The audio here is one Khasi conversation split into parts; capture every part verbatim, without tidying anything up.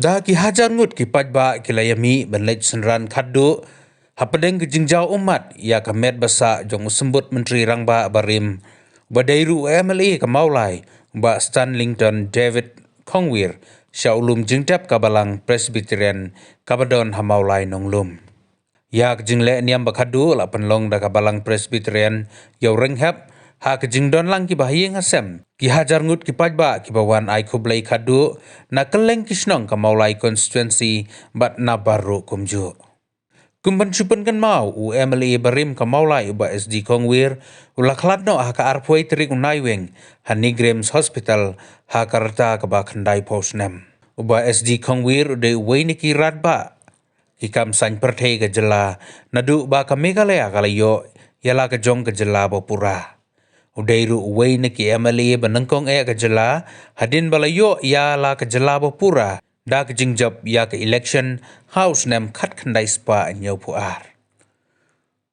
Da ki hajar ngut ki paidbah ki la ïamih ban leit synran khatduh hapdeng ka jingjaw ummat ïa ka met ba sah jong u Symbud Myntri Rangbah barim, ba dei ruh u M L A ka Mawlai, Bah Stanlington David Khongwir, sha u lum jingtep ka Balang Presbyterian kaba don ha Mawlai Nonglum. Ïa ka jingleh niam ba khatduh la pynlong da ka Balang Presbyterian Ïawrynghep, ha ka jingdon lang ki bahaïing hasem, ki hajar ngut ki paidbah kiba wan ai khublei khatduh na kylleng ki shnong ka Mawlai constituency bad na baroh kumjuh. Kum ban shu pynkynmaw, u M L A barim ka Mawlai, u Bah S D Khongwir, u la khlad noh ha ka arphew tarik u Naiwieng ha NEIGRIHMS Hospital ha ka rta kaba khyndai phew snem. U Bah S D Khongwir u dei uwei na ki radbah ki kam saiñ pyrthei ka jylla, naduh ba ka Meghalaya ka la ïoh ïa la ka jong ka jylla ba pura. U dei ruh uwei na ki M L A ba nyngkong eh ka jylla, hadien ba la ïoh ïa la ka jylla ba pura da ka jingjop ïa ka election ha u snem khatkhyndai spah hynñiewphew ar.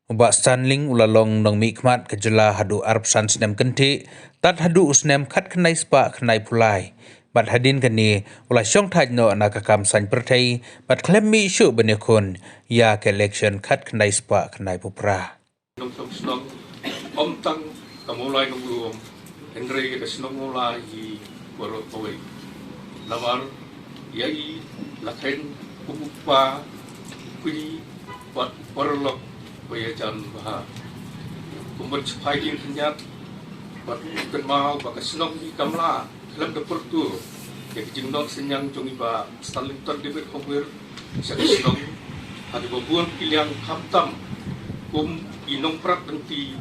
U Bah Stanling u la long nongmihkhmat ka jylla haduh arphew san snem kynthih, tad haduh u snem khatkhyndai spah khyndaiphew lai. Bad hadien kane u la shongthait noh na ka kam saiñ pyrthei bad khlem mih shuh ban ïakhun ïa ka election khatkhyndai spah khyndaiphew phra. Nongshong shnong, ym tang ka Mawlai Nonglum, hynrei ïa ka shnong Mawlai hi baroh kawei. Namar ïa i la khein kum u kpa, u kli bad u paralok ba ïajan bha. Kum ban shu phai jingkhynñiat bad kynmaw ba ka shnong hi kam lah khlem da pyrto ïa ka jingnong synñiang jong i Bah Stanlington David Khongwir sha ka shnong ha kiba bun ki liang, khamtam kum i nongpyrkhat lynti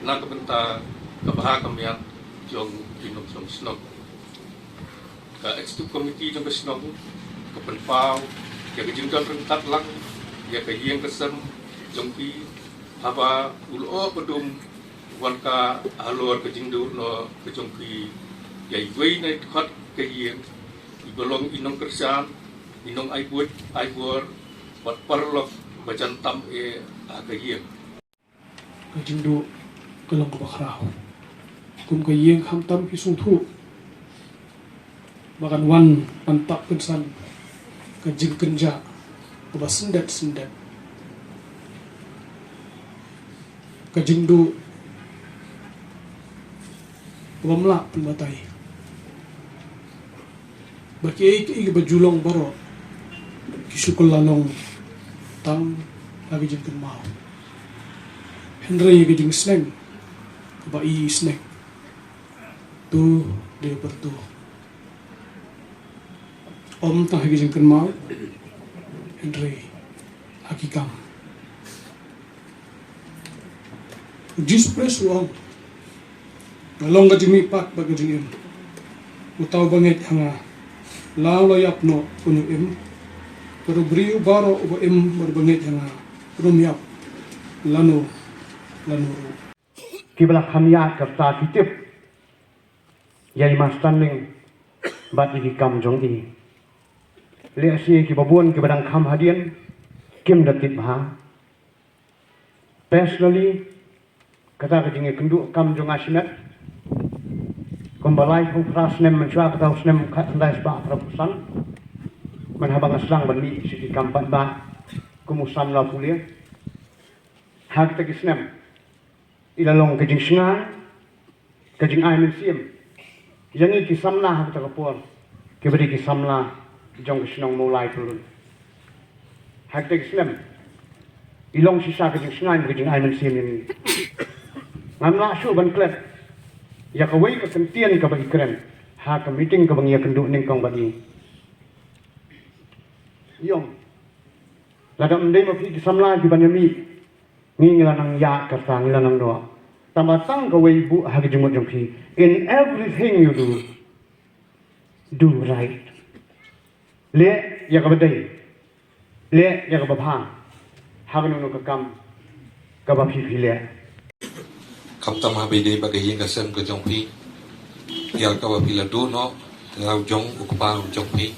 na ka bynta ka bha ka miat jong ki nongshong shnong. Ka Executive Committee jong ka shnong ka pynpaw ïa ka jingdon ryngkat lang ïa ka ïing ka sem jong ki, haba u lyoh ba dum wan ka halor ka jingduh noh ka jong ki ïa iwei na i dkhot ka ïing, iba long i nongkyrshan, i nongai buit ai bor bad paralok ba jan tam eh ha ka ïing. Ka jingduh ka long kaba khraw. Kum ka ïing, khamtam phi sngewthuh ba kan wan ban tap kynsan ka jingkynjah kaba syndet syndet. Ka jingduh kaba ym lah pynbatai. Ba kiei kiei kiba ju long baroh ki shu kylla long tang ha ka jingkynmaw. Hynrei ka jingsneng kaba i sneng, to dei pyrto. Ym tang ha ka jingkynmaw, hynrei ha ki kam. U Jisu Khrist u ong, nga long ka jingmihpat bad ka jingim. Uta uba ngeit ha nga, la u la ïap noh un ïoh im. Bad u briew baroh uba im bad uba ngeit ha nga, un ym ïap lano lano ruh. Kiba la kham ïaid ka rta ki tip ïa i Ma Stanley bad ïa ki kam jong i. Lehse kiba bun kiba dang kham hadien kim da tip bha. Personally, kata ka jingïakynduh kam jong nga shimet, kumba laiphew phra snem mynshuwa, kata u snem khatkhyndai spah phraphew san, man haba nga sdang ban mih sha ki kam paidbah kum u samla pule. Ha kita ki snem, i la long ka jingshngaiñ, ka jingai mynsiem ïa ngi ki samla ha kata ka por, kiba dei ki samla jong ka shnong Mawlai Pyllun. Ha kita ki snem, i long shisha ka jingshngaiñ, ka jingai mynsiem ïa ngi. Ngam lah shuh ban klet ïa kawei ka kyntien kaba i kren ha ka meeting kaba ngi ïakynduh nyngkong bad i. I ong, lada ym dei ma phi ki samla kiban ïamih, ngi ngi la nang ïaid ka rta, ngi la nang noh. Tangba tang kawei buh ha ka jingmut jong phi. In everything you do, do right. Leh ïa kaba dei. Leh ïa kaba bha ha kano kano ka kam kaba phi phi leh. Khamtam ha ba ïadei bad ka ïing ka sem ka jong phi, ïa kaba phi la duh noh, ïa u jong u kpa u jong phi,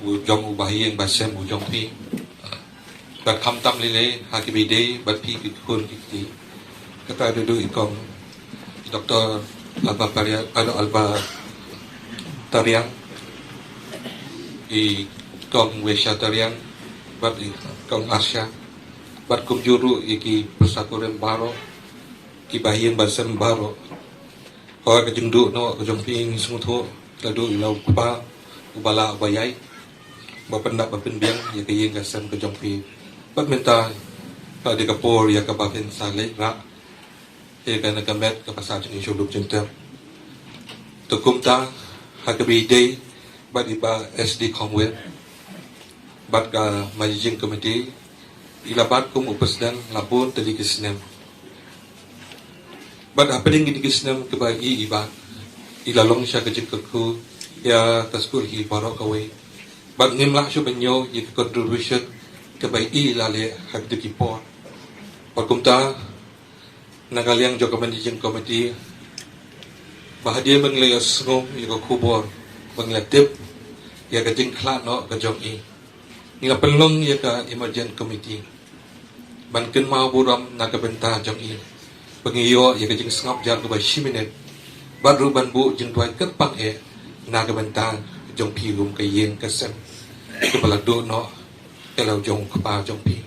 u jong u bahaïing bahasem u jong phi. Bad khamtam lei lei ha kiba ïadei bad phi ki khun ki kti. Kata ka dei i kong Doktor Alba Pariang, Alba Tariang. I Kong Wesha Tariang, bad i Kong Arsha, bad kumjuh ruh ïa ki pyrsa kurim baroh, ki bahaïing bahasem baroh. Hooid, ka jingduh noh ka jong phi ngi sngewthuh, ka la duh ïa la u kpa, u ba lah u ba ïai, ba pyndap ba pynbiang ïa ka ïing ka sem ka jong phi. Bad mynta ka dei ka por ïa kaba phin sa leit rah ïa kane ka met kaba sah jingïashoh jingtep. Te kumta, ha kaba ïadei bad i Bah S D Khongwir bad ka Managing Committee, i la bat kum u president la bun tylli ki snem. Bad hapdeng kine ki snem kiba i i bat, i la long sha ka jingkyrkhu ïa ka skul hi baroh kawei. Bad ngim lah shuh ban ñiew ïa ka contribution kaba i i la leh ha kine ki por. Bad kumta, na ka liang jong ka Managing Committee, ba hadien ba ngi la ïohsngew ïa ka khubor, ba ngi la tip ïa ka jingkhlad noh ka jong i, ngi la pynlong ïa ka Emergent Committee ban kynmaw burom na ka bynta jong i, ba ngi ïoh ïa ka jingsngap jar kaba shi minit, bad ruh ban buh jingduwai kyrpang eh na ka bynta jong phi kum ka ïing ka sem kaba la duh noh ïa la u jong u kpa jong phi.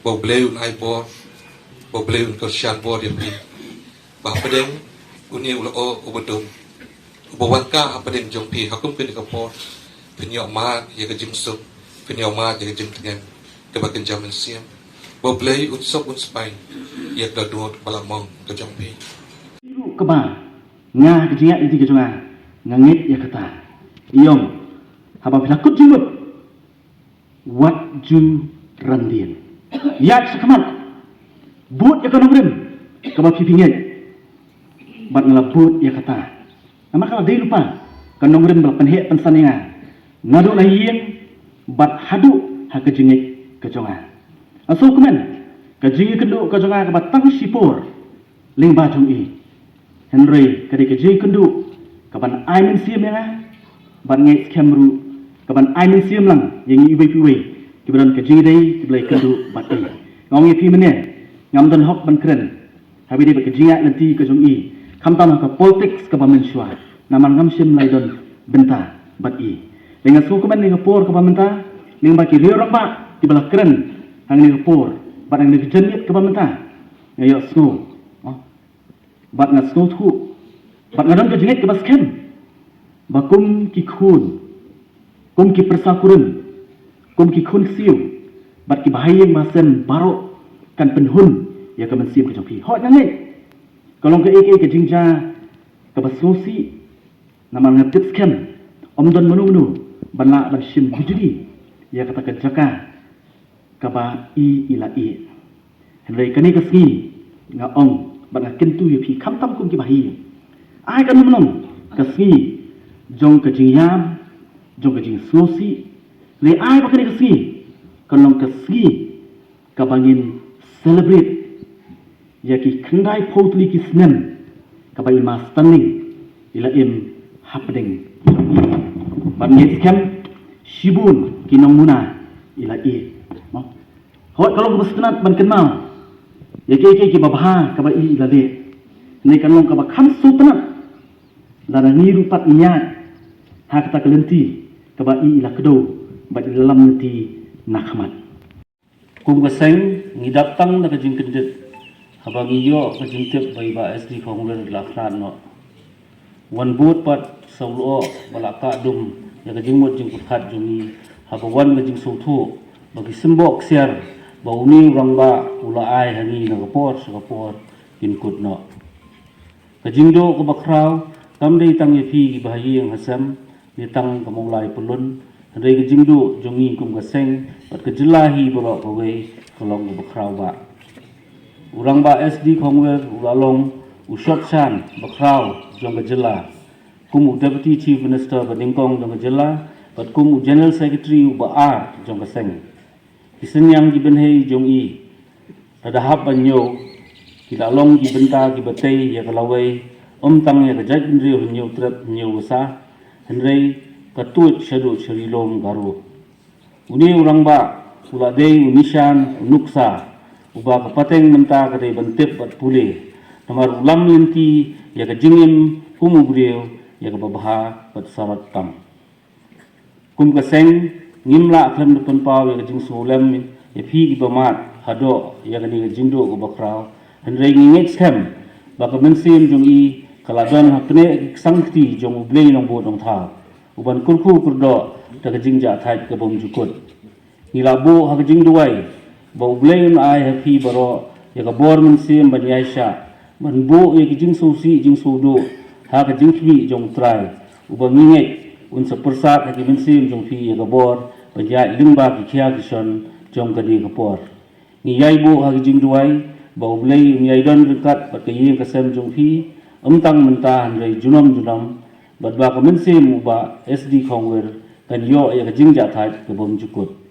Ba U Blei un ai bor, ba U Blei un kyrshan bor ïa phi, ba hapdeng une u lyoh uba dum, uba wan ka hapdeng jong phi ha kum kane ka por, phin ïoh mad ïa ka jingsuk, phin ïoh mad ïa ka jingtngen kaba kynja mynsiem. Ba U Blei un sop un spine ïa ka dohnud ba la mong ka jong phi. Ruh kaba nga ha ka jingïaid lynti ka jong nga, nga ngeit ïa kata. Ïong, haba phi la kut jingmut, wat ju randien. Ïaid sha khmat, bud ïa ka nongrim kaba phi phi ngeit. Bad nga la bud ïa kata. Namar ka la dei lypa ka nongrim ba la pynheh pynsan ïa nga, naduh na ïing bad haduh ha ka jingngeit ka jong nga. Nga sngewkmen ka jingïakynduh ka jong nga kaba tang shipor lyngba jong i. Hynrei ka dei ka jingïakynduh kaban ai mynsiem ïa nga, bad ngeit skhem ruh kaban ai mynsiem lang ïa ngi iwei pa iwei kiba don ka jingïadei kiba la ïakynduh bad i. Nga ong ïa phi mynne, ngam don hok ban kren haba ïadei bad ka jingïaid lynti ka jong i, khamtam ha ka politics kaba mynshuwa, namar ngam shym la don bynta bad i. Te nga sngewkmen ïa ka por kaba mynta lyngba ki riew rangbah kiba la kren hangne ka por bad hangne ka janmiet kaba mynta, nga ïohsngew, oh, bad nga sngewthuh bad nga don ka jingngeit kaba skhem ba kum ki khun, kum ki pyrsa kurim, kum ki khun ksiew bad ki bahaïing bahasem baroh kan pynhun ïa ka mynsiem ka jong phi. Hooid, nga ngeit ka long kaei kaei ka jingjia kaba sngewsih, namar nga tip skhem ym don mano mano ban lah ban shim bujli ïa kata ka jaka kaba i i la ïeh. Hynrei kane ka sngi nga ong bad nga kyntu ïa phi khamtam kum ki bahaïing, ai kan long ka sngi jong ka jingïam, jong ka jingsngewsih. Hynrei ai ba kane ka sngi kan long ka sngi kaba ngin celebrate ïa ki khyndai phew tylli ki snem kaba i Ma Stunning i la im hapdeng. Bad ngeit skhem shibun ki nongmuna i la ïeh. Hooid, ka long kaba sngewtynnat ban kynmaw ïa kiei kiei kiba bha kaba i i la leh. Hynrei kan long kaba kham sngewtynnat lada ngi ruh pat ngi ïaid ha kata ka lynti kaba i i la kdew bad i la lam lynti na khmat. Kum ka seng ngi dap tang da ka jingkyndit haba ngi ïoh ka jingtip ba i Bah S D Khongwir la khlad noh. Wan bud pat sa u lyoh ba la kah dum ïa ka jingmut jingpyrkhat jong ngi haba wan ka jingsngewthuh ba ki symboh ksiar ba une u rangbah u la ai ha ngi na ka por sha ka por kin kut noh. Ka jingduh kaba khraw kam dei tang ïa phi ki bahaïing hasem ne tang ka Mawlai Pyllun, hynrei ka jingduh jong ngi kum ka seng bad ka jylla hi baroh kawei ka long kaba khraw bha. U Rangbah S D Khongwir u la long u shot shan ba khraw jong ka jylla, kum u Deputy Chief Minister ba nyngkong jong ka jylla bad kum u General Secretary uba ar jong ka seng. Ki synñiang ki bynhei jong i, lada hap ban ñiew, ki la long ki bynta kiba tei ïa ka lawei, ym tang ïa ka jaitbynriew Hynñiewtrep Hynñiewbasa, hynrei ka tuid shaduh sha Ri Lum Garo. Une u rangbah u la dei u nishan, u nuksa uba ka pateng mynta ka dei ban tip bad pule, namar u lam lynti ïa ka jingim kum u briew ïa kaba bha bad sarok tam. Kum ka seng, ngim lah khlem da pynpaw ïa ka jingsngewlem ïa phi kiba mad haduh ïa kane ka jingduh kaba khraw. Hynrei ngi ngeit skhem ba ka mynsiem jong i ka la don ha pneh ki ksang kti jong U Blei Nongbud Nongthaw, uban kyrkhu kyrdoh da ka jingjahthait ka bym jukut. Ngi la buh ha ka jingduwai ba U Blei un ai ha phi baroh ïa ka bor mynsiem ban ïaishah, ban buh ïa ki jingsngewsih jingsngewduh ha ka jingkhmih jong U Trai, uba ngi ngeit un sa pyrsad ha ki mynsiem jong phi ïa ka bor ban ïaid lyngba ki khia ki shon jong kane ka por. Ngi ïai buh ha ka jingduwai ba U Blei un ïai don ryngkat bad ka ïing ka sem jong phi, ym tang mynta hynrei junom junom, bad ba ka mynsiem u Bah S D Khongwir kan ïoh ïa ka jingjahthait ka bym jukut.